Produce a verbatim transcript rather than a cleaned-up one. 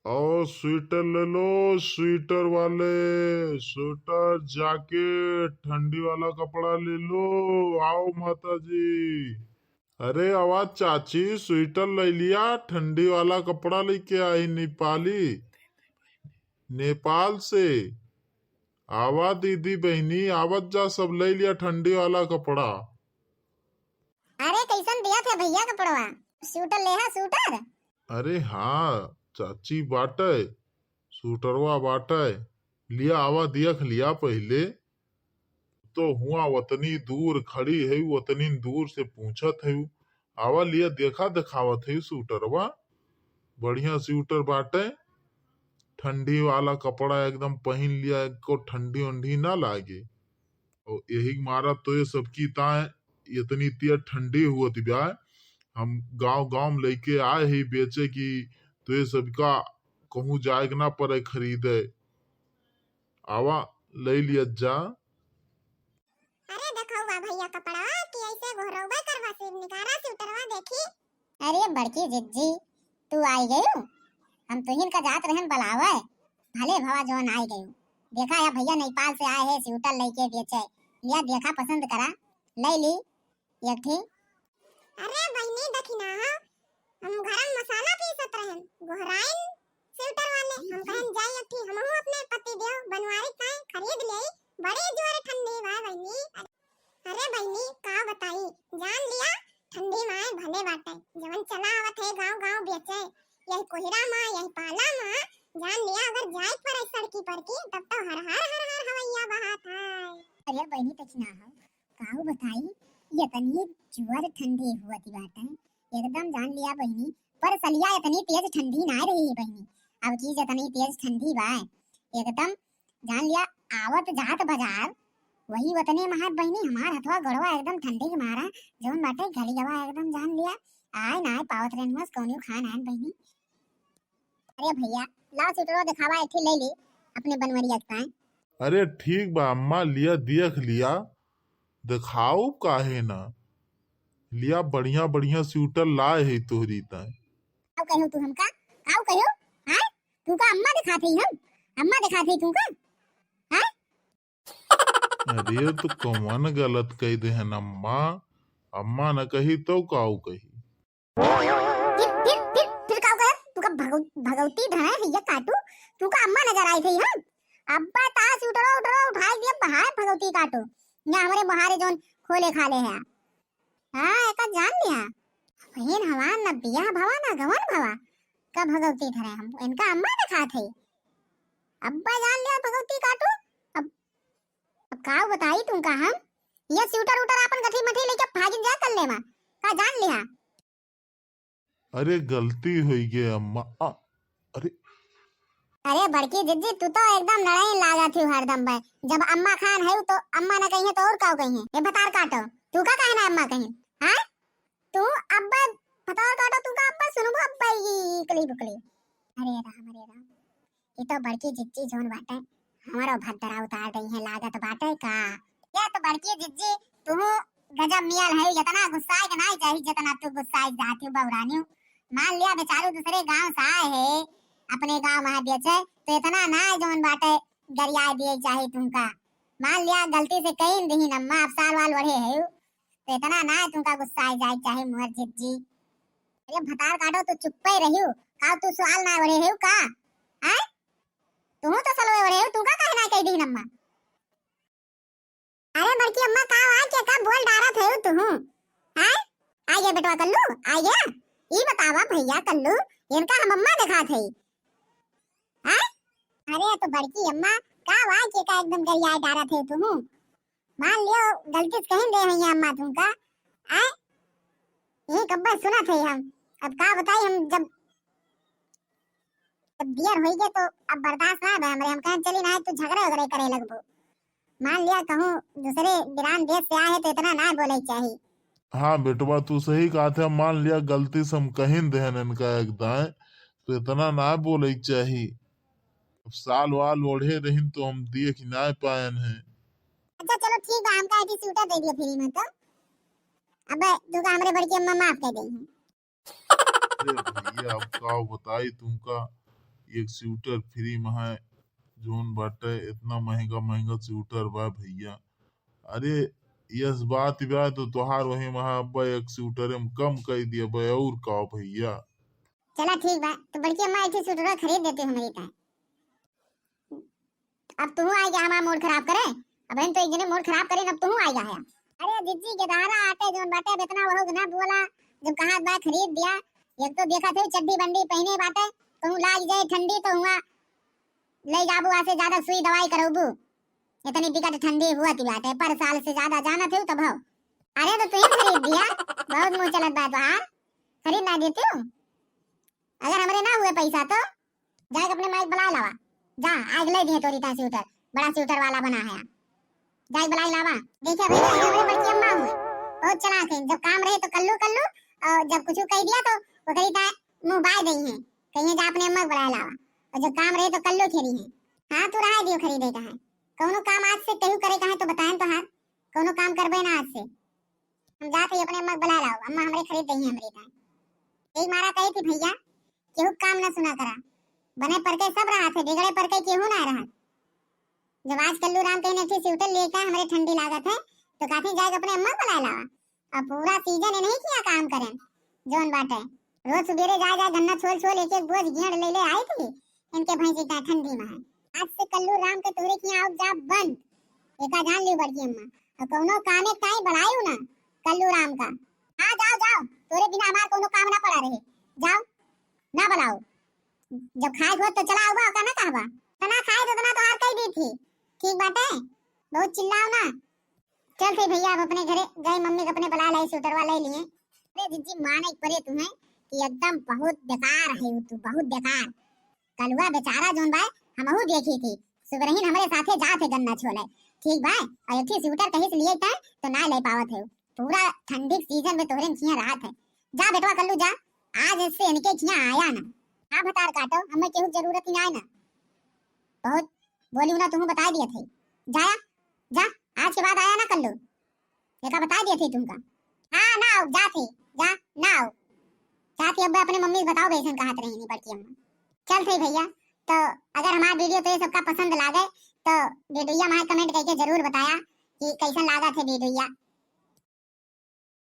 आओ स्वेटर ले लो, स्वेटर वाले, स्वेटर, जैकेट, ठंडी वाला कपड़ा ले लो। आओ माता जी। अरे आवा चाची, स्वेटर ले लिया, ठंडी वाला कपड़ा लेके आई नेपाली, नेपाल से। आवा दीदी बहिनी, आवत जा, सब ले लिया ठंडी वाला कपड़ा। अरे कैसन दिया थे भैया कपड़वा? स्वेटर ले हा, स्वेटर? अरे हाँ चाची, बाटे, स्वेटरवा बाटे, लिया, आवा देख लिया पहिले। तो हुआ वतनी दूर खड़ी है, वतनी दूर से पूछत है, आवा लिया देखा, देखावत है स्वेटरवा, बढ़िया स्वेटर बाटे, ठंडी वाला कपड़ा एकदम पहिन लिया, एको ठंडी उंडी ना लागे। और यही मारा तो ये सबकी ताए इतनी तेज ठंडी हुआ थी ब्याह, हम गांव गांव में लेके आए ही बेचे कि तो ये सबका कहूँ जाए के ना पड़े खरीदे। आवा, ले लिया जा। अरे देखो बा भैया कपड़ा कि ऐसे गोहरौबे करवा, सिर्फ निकारा स्वेटरवा देखी। अरे बड़की जिज्जी, तू आई गयू? हम तुहिन का जात रहन बुलावे, भले भवा जौन आई गयू। देखा या भैया नेपाल से आए हैं स्वेटर लेके बेचे, या देखा पसंद करा, ले ली एक ठी। अरे बहिनी देखी ना हो, हम गरम मसाला पीसत रहन, गोहराइन स्वेटर वाले, हम कहन जाई एक ठी हमहू अपने पति देव बनवारी ताई खरीद लेई, बड़ी जोर ठंडी बा बहिनी। अरे बहिनी का बताई, जान लिया ठंडी माय भले बाटे, जवन चला आवत है गांव गांव बेचे, यही कोहिरा मा, यही पाला मा, जान लिया अगर जाए पड़े सड़की पर की, तब तो हर हर हर हर हवैया बहात है। अरे बहिनी देखी ना हो, काऊ बताई, इतनी जोर ठंडी हुआ थी बाटे, एकदम जान लिया बहिनी, पर सलिया इतनी तेज ठंडी ना रही बहिनी, अब की जितनी तेज ठंडी बा, एकदम जान लिया, आवत जात बाजार, वही वतने महत बहिनी, हमार हथवा गोड़वा एकदम ठंडी के मारा, जौन बाटे गली गवा एकदम जान लिया, आए ना आए पावत रहन हुआ, कौनियो खान आयन बहिनी। अरे भैया, लाओ स्वेटरवा देखावा, एक ठे ले ले अपने बनवरिया के ताए। अरे ठीक बा अम्मा, लिया देख लिया, देखाओ काहे ना, लिया बढ़िया बढ़िया स्वेटर लाए है तोहरी ताए। काऊ कहो तू हमका, काऊ कहो, हैं? तू का अम्मा दिखात ही हम, अम्मा दिखात ही तू का, हैं? अरे तो कौन गलत कह दे हन अम्मा, अम्मा न कही तो काऊ कही। फिर फिर फिर फिर काऊ कहे, तू का भगव-, भगवती धरे है ये काटू, तू का अम्मा नजर आई थी हम। अब्बा ता स्वेटरो उटरो उठाई दिया, बहार भगवती काटू, या हमरे बहारे जौन खोले खाले है। हाँ एका जान लिया, बहिन हमार न बियाह भवा न गवन भवा, का भगवती धरे हम, इनका अम्मा दिखात है। अब्बा जान लिया भगवती काटू। अब अब का बताई तुमका हम, ये स्वेटर उटर आपन गठी मठी लेके फागिन जा कर ले मा, का जान लिया। अरे गलती होई गे अम्मा, आ, अरे। अरे बड़की जिज्जी, तू तो एकदम लड़ाई लागत ही हरदम बे। जब अम्मा खान है तो अम्मा ना कहिए तो और का कहिए? ये भतार काटो, तू का कहना अम्मा कहिए? हाँ, तू अब्बा भतार काटो, तू का अब्बा सुनबो अब्बा ई इकली बुकली। अरे राम, अरे राम, ये तो बड़की जिज्जी जौन बाटे, हमारो भद्दरा उतार दई है लागत बाटे का। ये तो बड़की जिज्जी, तू गजब मियल है, इतना गुस्साए के नाई चाही जितना तू गुस्साए जाती हो बौरानी। मान लिया बेचारू दूसरे गांव से आए है, अपने गांव में बेचे, तो इतना ना जौन बाटे गरियाए दिए चाही तुमका। मान लिया गलती से कहीं दही अम्मा, अब साल वाल बढ़े है, तो इतना ना तुमका गुस्साए जाए चाही मुहर जिज्जी। अरे भतार काटो, तू चुप्पे रहियो, का तू सवाल ना बढ़े है का? हैं? तू तो सलवे बढ़े हो, तू का कहना कह दी अम्मा? अरे बड़की अम्मा, का हुआ, के का बोल डारत है तू? हैं? आ गया बेटवा कल्लू, आ गया। ई बतावा भैया कल्लू, इनका हम अम्मा दिखात है। हैं? अरे तो बड़की अम्मा, का हुआ, के का एकदम गरियाए डारत है तू? मान लियो गलती से कहीं दे है अम्मा तुमका। आए? ये कब्बे सुनत है हम। अब का बताई हम, जब जब बियर होई गए तो अब बर्दाश्त ना बा हमरे, हम कहें चली ना, तू झगड़े उगड़े करे लगबो। मान लिया कहूँ दूसरे बिरान देश से आए है तो इतना ना बोले के चाही। हाँ बेटवा, तू सही कहत है, मान लिया गलती से हम कहिन देहन इनका एक दाएं, तो इतना ना बोले के चाही। अब साल वाल ओढ़े रहिन तो हम देख ना पायन है। अच्छा चलो ठीक बा, हमका एक स्वेटर दे दियो फ्री में तो। अब तू का हमरे बड़की अम्मा माफ कर दे। अरे भैया, अब का बताई तुमका, एक स्वेटर फ्री में है, जौन बाटे इतना महंगा महंगा स्वेटर बा भैया। अरे यस बात बा तो तोहार वही महा अब्बा एक स्वेटर में कम कर दिया बा और का भैया। चला ठीक बा, तो बड़की अम्मा एक ठे स्वेटर खरीद देते हमरे ताई। अब तू आई गया हमारा मूड खराब करे, अब हम तो एक जने मूड खराब करे, अब तू आई गया है। अरे जिज्जी के दारा आटे जौन बाटे अब इतना वहू ना बोला, जब कहा बा खरीद दिया, एक तो देखा थे चड्डी बंडी पहने बाटे, कहूँ लाग जाए ठंडी तो हुआ ले जाबू आसे ज्यादा सुई दवाई करबू, इतनी बिकट ठंडी हुआ ती बाटे, पर साल से ज्यादा जाना थे तब हो। अरे तो तू ही खरीद दिया, बहुत मुँह चलत बा तोहार, खरीद ना देती हूँ, अगर हमरे ना हुए पैसा तो जाके अपने माई के बुला लावा। जा, आज ले दिए तोरी ताई स्वेटर, बड़ा स्वेटर वाला बना है। जाके बुला लावा। देखिए भैया, ये हमारी बड़की अम्मा हुए, बहुत चालाक है। जब काम रहे तो कल्लू कल्लू, और जब कुछ कह दिया तो वो करी ताई मुँह बाय दई है, कहिए जा अपने अम्मा के बुला लावा। और जब काम रहे तो कल्लू खेली है। हाँ, तू रहा दियो खरीदे का है, कौनो काम आज से केहू करे का है तो बताएं तो हाथ, कौनो काम करबे ना आज से। हम जात हई अपने अम्मा के बुला लाओ, अम्मा हमरे खरीद दई है हमरे ताई। यही मारा कही थी भैया, केहू काम ना सुना करा, बने पर के सब रहा थे, बिगड़े पर के केहू ना रहा। जब आज कल्लू राम कहीं एक ठे स्वेटर लेके हमरे ठंडी लागत है, तो काफी जाके अपने अम्मा को बुला लावा। अब पूरा सीजन इन्हीं किया काम करें, जौन बाटे। रोज सुबेरे जाए जाए गन्ना छोल छोल एक एक बोझ गेंड ले ले आई थी, इनके भैंसी का ठंडी में है। आज से कल्लू राम के तोहरे किया आओ जा बंद, एका जान लियो बड़की अम्मा। और कौनो कामे ताई बुलायू ना कल्लू राम का। हाँ जाओ जाओ, तोरे बिना हमार कौनो काम ना पड़ा रहे, जाओ ना बुलाओ। जब खाए हुआ तो चला आवा, का ना कहबा? तना खाए तो तना तोहार कही दी थी, ठीक बाटे, बहुत चिल्लाओ ना। चल थे भैया, अब अपने घरे गए, मम्मी के अपने बुला लाई, स्वेटरवा ले लिए। अरे जिज्जी, माने परे तुम्हें कि एकदम बहुत बेकार है तू, बहुत बेकार। कलुआ बेचारा जौन बाय, हमहू देखी थी, सुबरहीन हमरे साथे जात है गन्ना छोले, ठीक बाय, और एक ठे स्वेटर कहीं से लिए तय तो ना ले पावत है, पूरा ठंडी के सीजन में तोहरे खिया रहत है। जा बेटवा कल्लू जा, आज इससे इनके खिया आया ना। हाँ भतार काटो, हमें केहू जरूरत ही आए ना। बहुत बोली ना, तुम बता दिए थे। जाया, जा, आज के बाद आया ना कल्लू। एका बता दिए थे तुमका। हाँ, ना आओ, जा थे, जा, ना आओ। जा थे, अब अपने मम्मी से बताओ, वैसन कहत रही नहीं बड़की अम्मा। चल थे भैया, तो अगर हमारा वीडियो तो ये सबका पसंद लागे, तो वीडियो में कमेंट करके जरूर बताया कि कैसन लागा थे वीडियो।